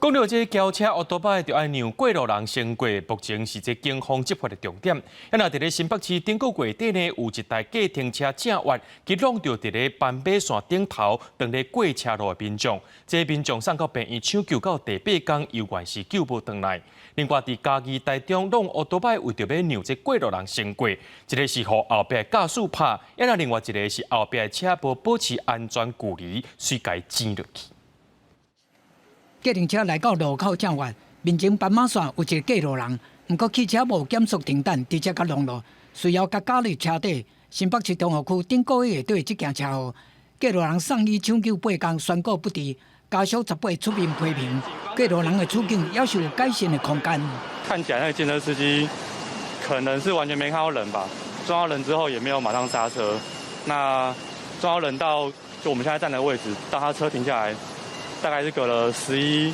講到這轎車歐多擺，就愛讓過路人先過，目前是這警方執法的重點。啊，若佇咧新北市頂個月底呢，有一台計程車正越去挵著佇咧斑馬線頂頭，當咧過車路的民眾，這民眾送到病院搶救到第八工，猶原是救無轉來。另外，佇嘉義、台中挵歐多擺為著欲讓這過路人先過，一个是予後壁駕駛拍，啊，若另外一个是後壁的車無保持安全距離，隨共剪落去。計程車來到路口正越，面前斑馬線有一个過路人，毋過汽車無減速停等，直接共挵落，隨後共絞入車底。新北市中和區頂個月底這件車禍，過路人送醫搶救八工，宣告不治，家屬18出面批評，過路人的處境猶是有改善的空間。看起來那個計程車司機可能是完全沒看到人吧，撞到人之後也沒有馬上剎車，那撞到人到就我們現在站的位置，到他車停下來，大概是隔了11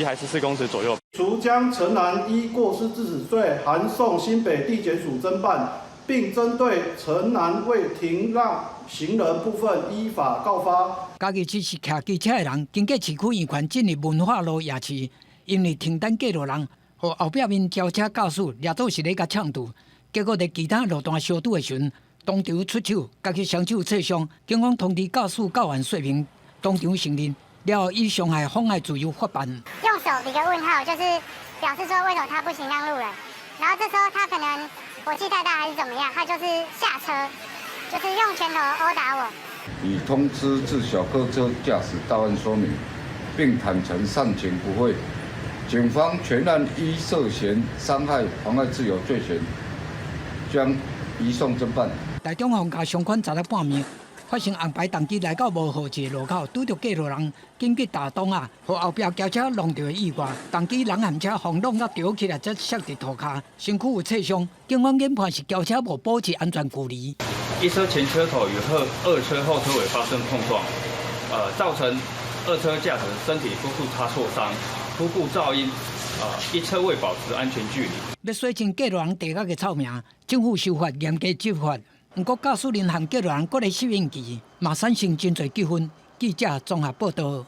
還是14公尺左右。除將陳男依過失致死罪函送新北地檢署偵辦，並針對陳男未停讓行人部分依法告發。嘉義市是騎機車的人，經過市區圓環進入文化路夜市，因為停等過路人，予後壁面轎車駕駛掠做是咧共嗆住，結果佇其他路段相拄的時陣，當場出手，共伊雙手切傷。警方通知駕駛到案說明。當場承認，了後以傷害妨礙自由發辦。用手比個問號，就是表示說為什麼他不行讓路人。然後這時候他可能火氣太大還是怎麼樣，他就是下車，就是用拳頭毆打我。已通知自小客車駕駛到案說明，並坦承上情不諱。警方全案依涉嫌傷害妨礙自由罪嫌，將移送偵辦。台中房價上懸昨日半暝，發生紅牌重機來到無號誌路口，拄著過路人緊急踏擋仔，予後壁轎車挵著的意外，重機人和車予挵甲著起來，才摔佇塗跤，身軀有擦傷。警方研判是轎車無保持安全距離。一車前車頭與二車後車尾發生碰撞，造成二車駕駛身體多處擦挫傷，初步肇因，一車未保持安全距離。欲洗清過路人地下的臭名，政府修法嚴格執法。毋過駕駛人和過路人閣咧適應期，嘛產生真濟糾紛。記者綜合報道。